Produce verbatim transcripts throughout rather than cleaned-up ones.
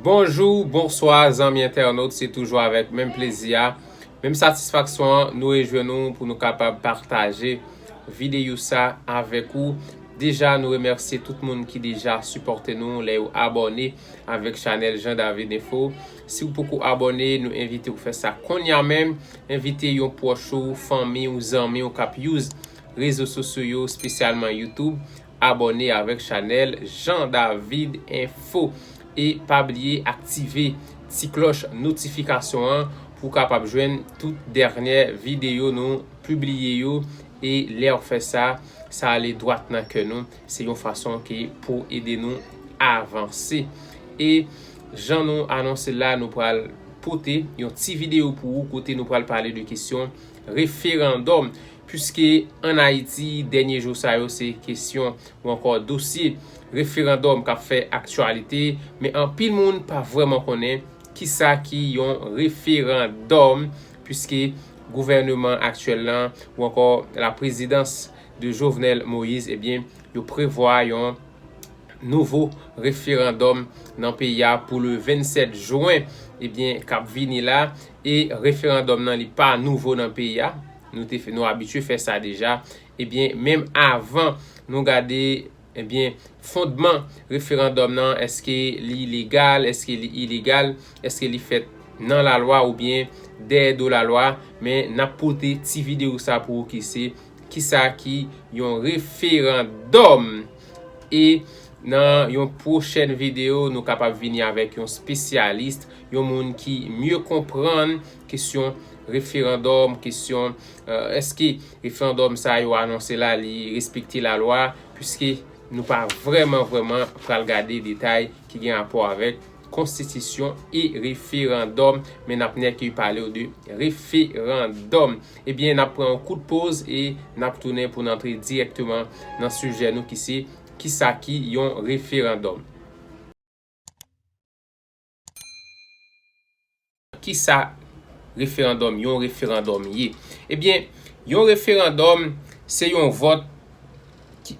Bonjou, bonswa, zanmi entènot, se toujou avèk menm plezi a, menm satisfaksyon an, nou rejwenn nou pou nou kapab pataje videyo sa avèk ou. Deja, nou remèsye tout moun ki deja sipòte nou lè yo abòne avèk chanèl Jean David Info. Si w poko abòne, nou envite w fè sa kounye a menm. Envite yon pwòch ou, fanmi w, zanmi w k ap use rezo sosyo yo, espesyalman YouTube. Abòne avèk chanèl Jean David Info. E pa bliye aktive ti klòch notifikasyon an pou w kapab jwenn tout dènyè videyo nou pibliye yo. E lè w fè sa, sa ale dwat nan kè nou. Se yon fason ke pou ede nou avanse. E jan nou anonse la, nou pral pote yon ti videyo pou ou kote nou pral pale de kesyon referandòm. Piske ann Ayiti, dènye jou sa yo, se kesyon ou ankò dosye referandòm k ap fè aktyalite, men anpil moun pa vrèman konnen kisa ki yon referandòm, piske gouvèneman aktyèl lan ou ankò la prezidans de Jovenel Moïse, ebyen, yo prevwa yon nouvo referandòm nan peyi a pou le vennsèt jen, ebyen, k ap vini la. E referandòm nan, li pa nouvo nan peyi a. Nou te fè, nou abitye fè sa deja. Ebyen, menm avan nou gade, ebyen, fondman referandòm nan, èske li legal, èske li ilegal, èske li fèt nan lalwa oubyen dèyè do lalwa, men n ap pote ti videyo sa pou ou ki se kisa ki yon referandòm. E nan yon pwochèn videyo, nou kapab vini avèk yon espesyalis, yon moun ki mye konprann kesyon referandòm, kesyon, eh, èske referandòm sa yo anonse la, li respekte lalwa, piske nou pa vrèman, vrèman pral gade detay ki gen rapò avèk konstitisyon e referandòm, men n ap nèk pale w de referandòm. Ebyen, n ap pran yon kout poz e n ap tounen pou n antre dirèkteman nan sijè nou ki se, kisa ki yon referandòm. Kisa referandòm, yon referandòm ye? Ebyen, yon referandòm, se yon vòt,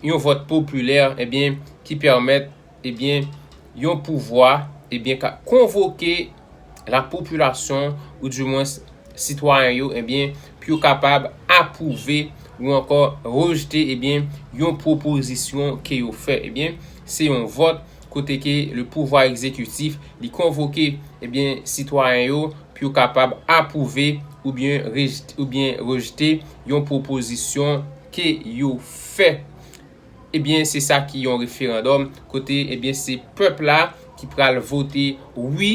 yon vòt popilè, ebyen, ki pèmèt, ebyen, yon pouvwa, ebyen, ka konvoke lapopilasyon, ou dimwens sitwayen yo, ebyen, pou yo kapab apwouve ou ankò rejte, ebyen, yon pwopozisyon ke yo fè. Ebyen, se yon vòt kote ke le pouvwa egzekitif, li konvoke, ebyen, sitwayen yo pou yo kapab apwouve oubyen rejte, oubyen rejte yon pwopozisyon ke yo fè. Ebyen, se sa ki yon referandòm, kote, ebyen, se pèp la ki pral vote wi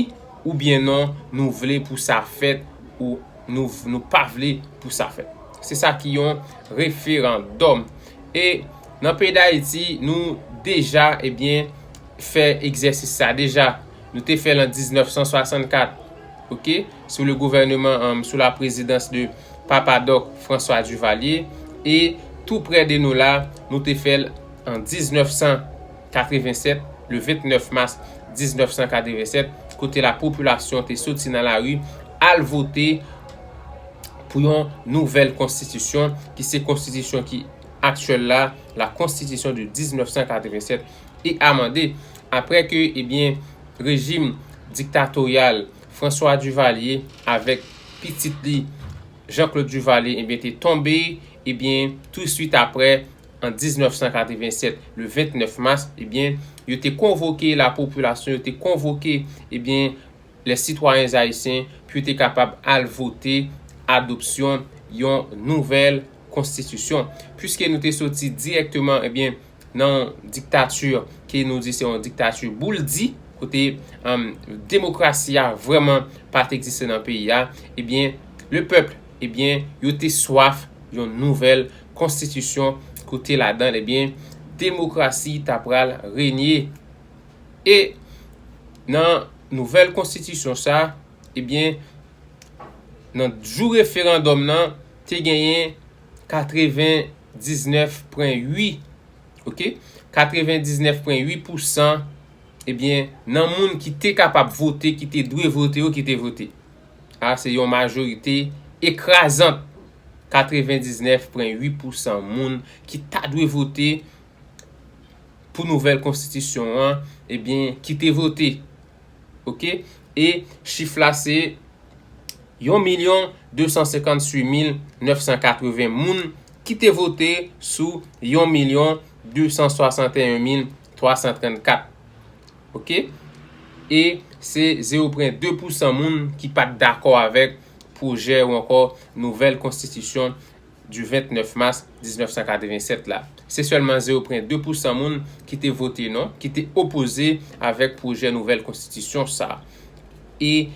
oubyen non, nou vle pou sa fèt ou nou, nou pa vle pou sa fèt. Se sa ki yon referandòm. E nan peyi Dayiti, nou deja, ebyen, fè egzèsis sa deja. Nou te fè l an diznèf san swasannkat, oke, sou le gouvèneman, um, sou la prezidans de Papa Dòk François Duvalier. E tou prè de nou la, nou te fè l an diznèf san katrevensèt, le vennèf mas diznèf san katrevensèt, kote lapopilasyon te soti nan lari, al vote pou yon nouvèl konstitisyon, ki se konstitisyon ki aktyèl la, la Constitution de diznèf san katrevensèt, e amande, apre ke, ebyen, rejim diktatoryal François Duvalier avèk pitit li Jean-Claude Duvalier, ebyen, te tonbe, ebyen, tou swit apre, an diznèf san katrevensèt, le vennèf mas, ebyen, yo te konvoke lapopilasyon, yo te konvoke, ebyen, les citoyens haïtiens pou yo te kapab al vote adopsyon yon nouvèl konstitisyon. Piske nou te soti dirèkteman, ebyen, nan diktati ke nou di se yon diktati bouldi, kote, um, demokrasi a vrèman pa t egziste nan peyi a, ebyen, le pèp, ebyen, yo te swaf yon nouvèl konstitisyon kote ladan, ebyen, demokrasi ta pral renye. E nan nouvèl konstitisyon sa, ebyen, nan jou referandòm nan, te genyen katrevendiznèf pwen uit, oke? Katrevendiznèf pwen uit pousan, ebyen, nan moun ki te kapab vote, ki te dwe vote yo, ki te vote. A, se yon majorite ekrazant, katrevendiznèf pwen uit pousan moun ki ta dwe vote pou nouvèl konstitisyon an, ebyen, ki te vote. Oke? E chif la se yon milyon de san senkantuit mil nèf san katreven moun ki te vote sou yon milyon de san swasanteyen mil twa san trannkat. Oke? E se zewo pwen de pousan moun ki pa t dakò avèk pwojè ou ankò nouvèl konstitisyon du vennèf mas diznèf san katrevensèt la. Se sèlman zewo pwen de pousan moun ki te vote non, ki te opoze avèk pwojè nouvèl konstitisyon sa. E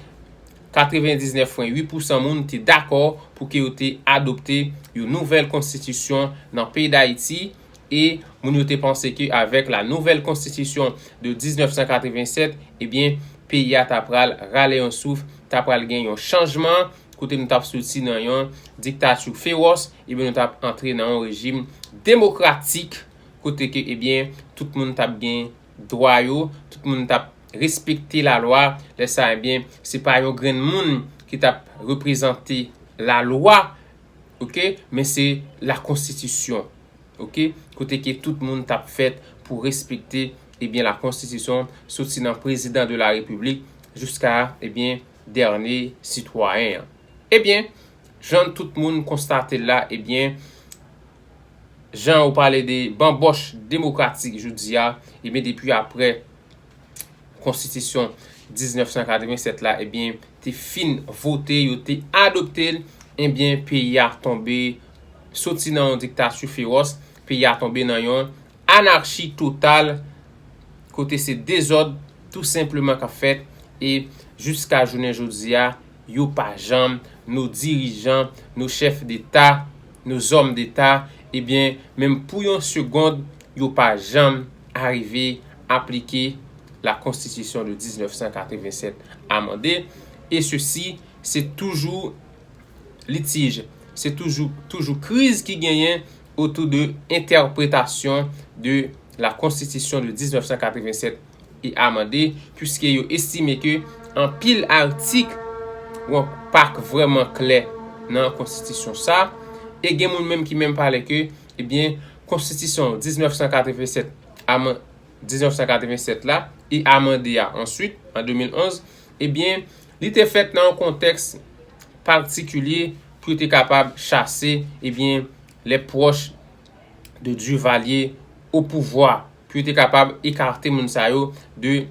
katrevendiznèf pwen uit pousan moun te dakò pou ke yo te adopte yon nouvèl konstitisyon nan peyi Dayiti. E moun yo te panse ke avèk la nouvèl konstitisyon de diznèf san katrevensèt, ebyen, peyi a ta pral rale yon souf, ta pral gen yon chanjman, kote nou t ap soti nan yon diktati fewòs, ebyen, nou t ap antre nan yon rejim demokratik, kote ke, ebyen, tout moun t ap gen dwa yo, tout moun t ap respekte lalwa. Lè sa, ebyen, se pa yon grenn moun ki t ap reprezante lalwa, oke, men se lakonstitisyon, oke, kote ke tout moun t ap fèt pou respekte, ebyen, lakonstitisyon, soti nan prezidan de la repiblik jiska, ebyen, dènye sitwayen an. Ebyen, jan tout moun konstate l la, ebyen, jan ou pale de banbòch demokratik jodi a, ebyen, depi aprè konstitisyon diznèf san katrevensèt la, ebyen, te fin vote, yo te adopte l, ebyen, peyi a tonbe, soti nan yon diktati fewòs, peyi a tonbe nan yon anachi total, kote se dezòd tou senpleman k ap fèt, e jiska jounen jodi a, yo pa janm, nou dirijan, nou chèf deta, nou zòm deta, ebyen, menm pou yon segond, yo pa janm arive aplike la konstitisyon de diznèf san katrevensèt amande, e sesi, se toujou litij, se toujou, toujou kriz ki genyen otou de entèpretasyon de la konstitisyon de diznèf san katrevensèt e amande, puiske yo estime ke anpil atik pa vrèman klè nan konstitisyon sa, e gen moun menm ki menm pale ke, ebyen, konstitisyon diznèf san katrevensèt aman-, diznèf san katrevensèt la e amande a answit, an de mil onz, ebyen, li te fèt nan yon kontèks patikilye pou yo te kapab chase, ebyen, lè pwòch de Duvalier o pouvwa, pou yo te kapab ekate moun sa yo de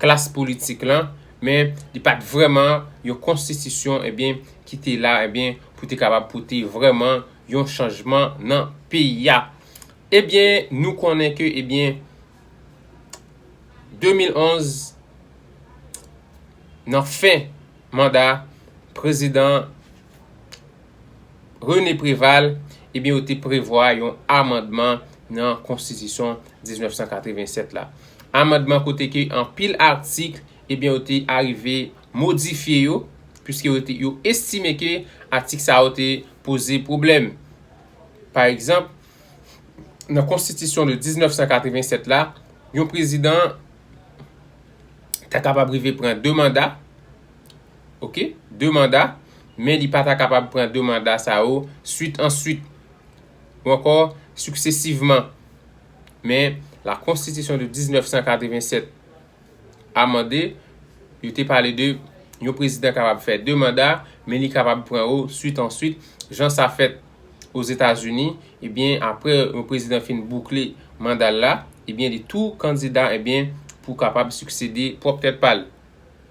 klas politik lan, men li pa t vrèman yon konstitisyon, ebyen, ki te la, ebyen, pou te kapab pote vrèman yon chanjman nan peyi a. Ebyen, nou konnen ke, ebyen, de mil onz, nan fen manda prezidan René Préval, ebyen, yo te prevwa yon amandman nan konstitisyon diznèf san katrevensèt la. Amandman kote ke anpil atik, ebyen, yo te arive modifye yo, piske yo te, yo estime ke atik sa yo te poze pwoblèm. Pa egzanp, nan konstitisyon de diznèf san katrevensèt la, yon prezidan ta kapab rive pran de manda, oke, de manda, men li pa ta kapab pran de manda sa yo swit an swit, ou ankò siksesivman. Men, la konstitisyon de diznèf san katrevensèt amande, yo te pale de yon prezidan kapab fè de manda, men li kapab pran yo swit an swit, jan sa fèt Ozetazini, ebyen, apre yon prezidan fin boukle manda l la, ebyen, li tou kandida, ebyen, pou kapab siksede pwòp tèt pa l.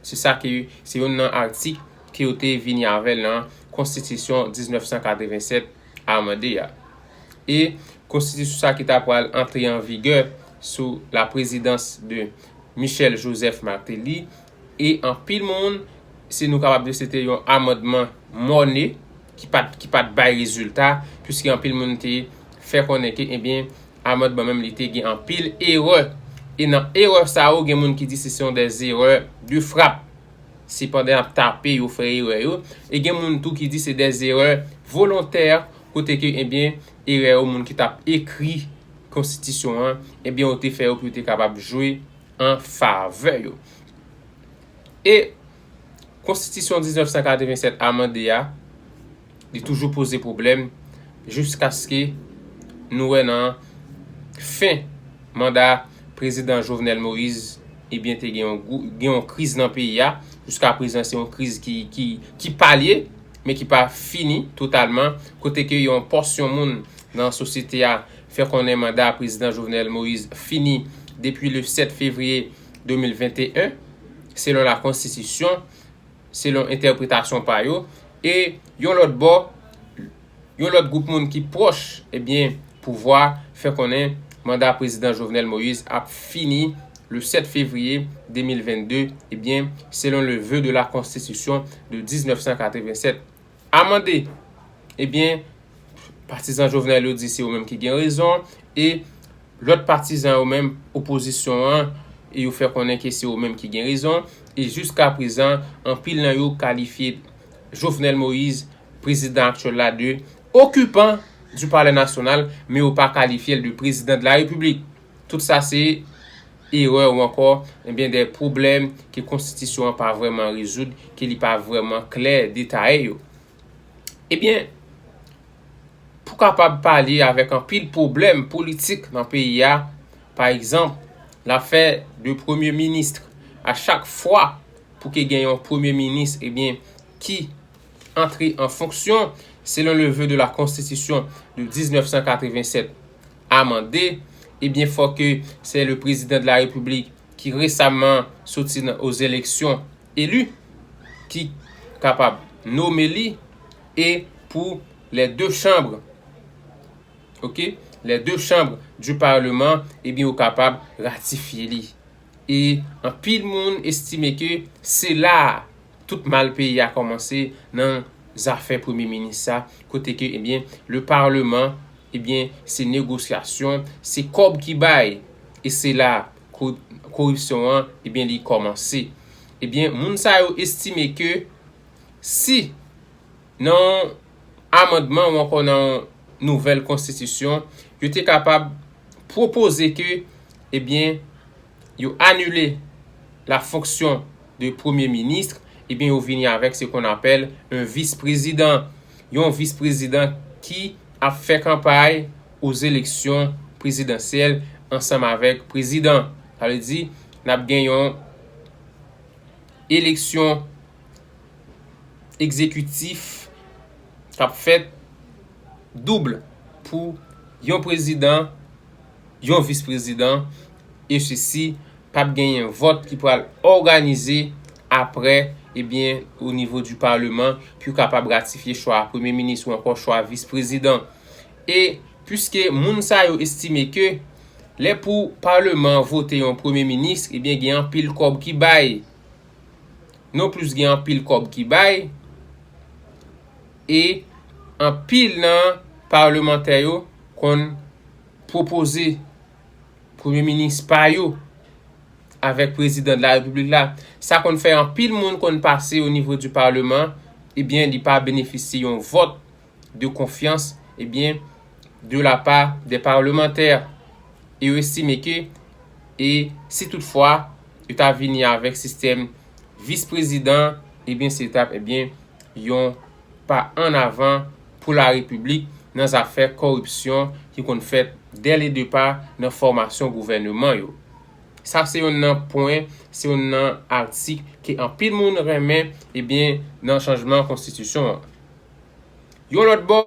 Se sa ke, se youn nan atik ke yo te vini avè l nan konstitisyon diznèf san katrevensèt amande a. E konstitisyon sa ki ta pral antre an vigè sou la prezidans de Michel Joseph Martelly, e anpil moun, si nou kapab di, se te yon amandman mòne ki pa t, ki pa t bay rezilta, piske anpil moun te fè konnen ke, ebyen, amandman menm li te gen anpil erè. E nan erè sa yo, gen moun ki di se, se yon des erreurs de frappe. Se pandan y ap tape yo fè erè yo. E gen moun tou ki di se des erreurs volontaires, kote ke, ebyen, erè yo, moun ki t ap ekri konstitisyon an, ebyen, yo te fè yo pou yo te kapab jwe an favè yo. E konstitisyon diznèf san katrevensèt amande a, li toujou poze pwoblèm jiskaske nou wè nan fen manda prezidan Jovenel Moïse ebyen, te gen yon, gen yon kriz nan peyi a. Jiska prezan, se yon kriz ki, ki, ki palye, men ki pa fini totalman, kote ke yon pòsyon moun nan sosyete a fè konnen manda prezidan Jovenel Moïse fini depi le sèt fevriye de mil venteyen, selon la konstitisyon, selon entèpretasyon pa yo. E yon lòt bò, yon lòt gwoup moun ki pwòch, ebyen, pouvwa fè konnen manda prezidan Jovenel Moïse ap fini le sèt fevriye de mil vennde, ebyen, selon le vœu de la Constitution de diznèf san katrevennsèt amande. Ebyen, patizan Jovenel yo di se yo menm ki gen rezon, e lòt patizan yo menm, opozisyon an, e yo fè konnen ke se yo menm ki gen rezon, e jiska prezan, anpil nan yo kalifye Jovenel Moïse, prezidan aktyèl la, de okipan du palais national, men yo pa kalifye l de prezidan de la repiblik. Tout sa se erè ou ankò, ebyen, de pwoblèm ke konstitisyon an pa vrèman rezoud, ke li pa vrèman klè detaye yo. Ebyen, pou kapab pale avèk anpil pwoblèm politik nan peyi a, pa egzanp, lafè de premye minis, a chak fwa pou ke gen yon premye minis, ebyen, ki antre an fonksyon selon le vœu de la Constitution de diznèf san katrevennsèt amande, ebyen, fò ke se le président de la République ki resaman soti nan, aux élections élu, ki kapab nome li, e pou les deux chambres, ok, les deux chambres du Parlement, ebyen, ou kapab ratifye li. E anpil moun estime ke se la a tout mal peyi a kòmanse nan zafè premye minis sa, kote ke, ebyen, le parleman, ebyen, se negosyasyon, se kòb ki bay, e se la ko-, koripsyon an, ebyen, li kòmanse. Ebyen, moun sa yo estime ke si nan yon amandman ou ankò nan yon nouvèl konstitisyon, yo te kapab pwopoze ke, ebyen, yo anile la fonksyon de premye minis, ebyen, yo vini avèk ce qu'on appelle un vice-président. Yon vis-prezidan ki ap fè kanpay aux élections présidentielles ansanm avèk prezidan. Sa vle di, n ap gen yon eleksyon egzekitif k ap fèt doub pou yon prezidan, yon vis-prezidan, e sesi p ap genyen vòt ki pral òganize apre, ebyen, o nivo di paleman, pou yo kapab ratifye chwa premye minis ou ankò chwa vis-prezidan. E piske moun sa yo estime ke lè pou paleman vote yon premye minis, ebyen, gen anpil kòb ki bay. Non plis gen anpil kòb ki bay, e anpil nan palemantè yo konn pwopoze premye minis pa yo avèk prezidan de la repiblik la. Sa konn fè anpil moun konn pase o nivo di paleman, ebyen, li pa benefisye yon vòt de konfyans, ebyen, de la pa de parlemantè. E yo estime ke, e si toutfwa yo ta vini avèk sistèm vis-prezidan, ebyen, se t ap, ebyen, yon pa an avan pou la repiblik nan zafè koripsyon ki konn fèt dè le depa nan fòmasyon gouvèneman yo. Sa se youn nan pwen, se youn nan atik ke anpil moun renmen, ebyen, nan chanjman konstitisyon an. Yon lòt bò,